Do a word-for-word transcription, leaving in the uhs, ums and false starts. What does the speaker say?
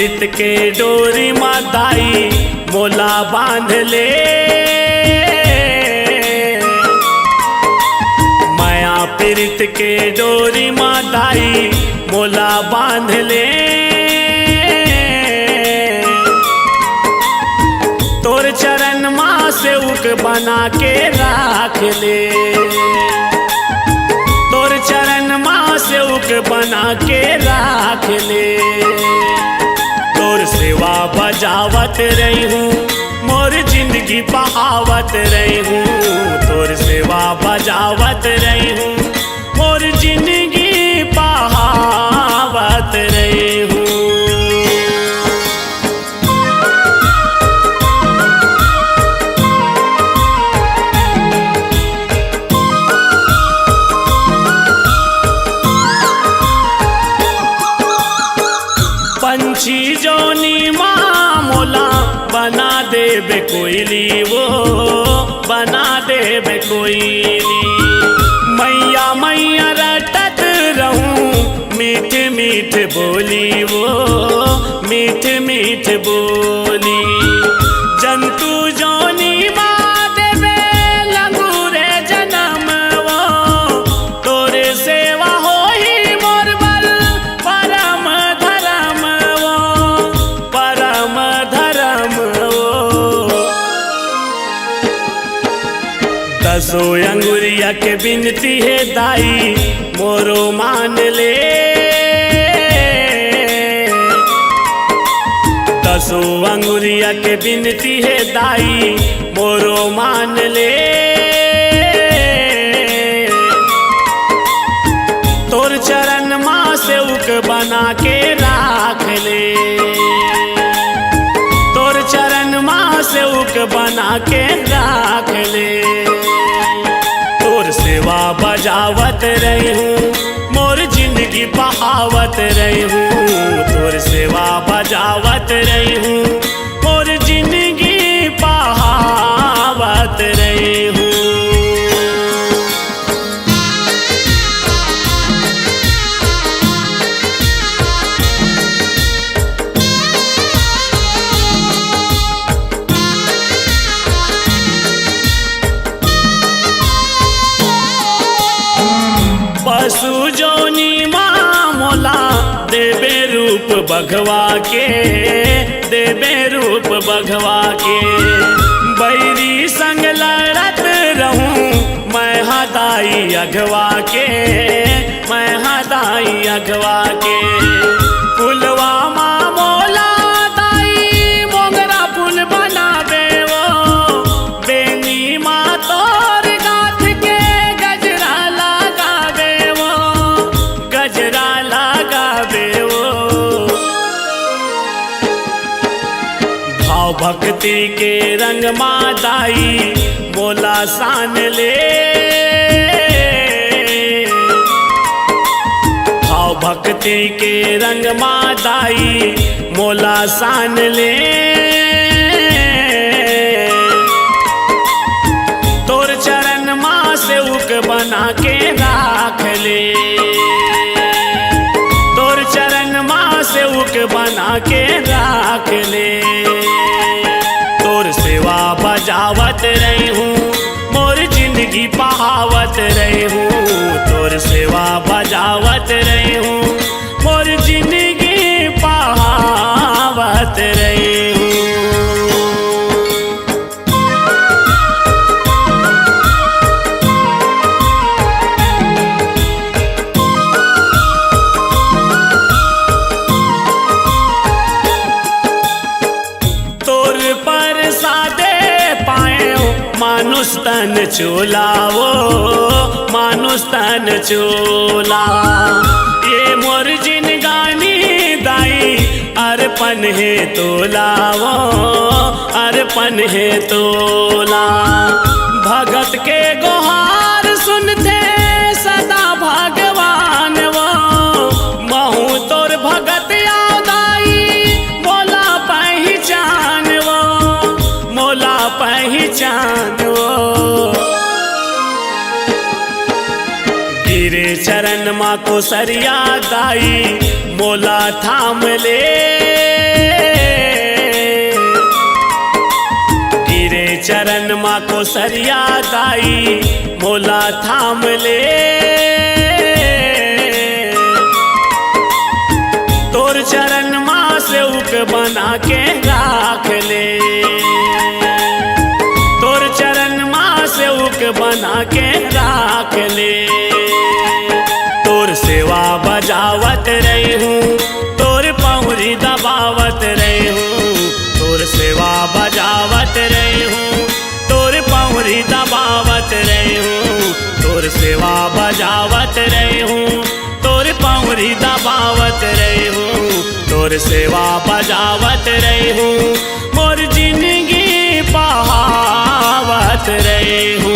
प्रीत के डोरी मा दाई मोला बांध ले, मया प्रीत के डोरी मा दाई मोला बांध ले। तोर चरण मा सेवक बना के राख ले, तोर चरण मा सेवक बना के राख ले। तोर सेवा बजावत रही हूँ, मोर जिंदगी पहावत रही हूँ। तोर सेवा बजावत रही हूँ, मोर जिंदगी पहावत रही हूँ। पंछी जोनी मा मोला बना देबे कोयली वो, बना देबे कोयली। मैया मैया रटत रहूं मीठ मीठ बोली वो, मीठ मीठ बोली। जंतु जोनी मा देबे लंगूरे जनम वो, तोरे सेवा होही मोर बर परम धरम वो, परम धरम वो। दसो अंगुरिया के बिनती हे दाई मोरो मान ले। दसो अंगुरिया के बिनती हे दाई मोरो मान ले। तोर चरण मा सेवक बना के राख ले, तोर चरण मा सेवक बना के राख ले। तोर सेवा बजावत रही हूँ, मोर जिंदगी पहावत रही हूँ। तोर सेवा बजावत रही हूँ, मोर जिंदगी पहावत रही हूँ। पशु जोनी मा मोला देबे रूप बघवा के, देबे रूप बघवा के। बैरी संग लड़त रहूं मैं हा दाई अघवा के, मैं हा दाई अघवा के। फुलवा मा मोला दाई मोंगरा फूल बनाबे वो, बेनी मा तोर गांठ के गजरा लगाबे वो, गजरा लगाबे वो। भाव भक्ति के रंग मा दाई मोला सान ले, भाव भक्ति के रंग मा दाई मोला सान ले। तोर चरण मा सेवक बना के राख ले, तोर चरण मा सेवक बना के राख ले। तोर सेवा बजावत रही हूँ, मोर जिंदगी पहावत रही हूँ। तोर सेवा बजावत रही हूँ, मोर जिंदगी पहावत रही हूँ। तोर परसादे पाएव मानुष तन चोला वो, मानुष तन चोला। ये मोर जिनगानी दाई अर्पण हे तोला वो, अर्पण हे तोला। भगत के गोहार सुनथे सदा भगवान वो, महू तोर भगत आव दाई, मोला पहिचान वो, मोला पहिचान वो। गिरे चरण मा कोसरिया दाई मोला थाम ले, गिरे चरण मा कोसरिया दाई मोला थाम ले। तोर चरण मा सेवक बना के राख ले, तोर चरण मा सेवक बना के राख ले। तोर सेवा बजावत रही हूँ, तोर पौरी दबावत रही हूँ, तोर सेवा बजावत रही हूँ, तोर पौरी दबावत रही हूँ, तोर सेवा बजावत रही हूँ, तोर पौरी दबावत रही हूँ, तोर सेवा बजावत रही हूँ, मोर जिंदगी बहावत रही हूँ।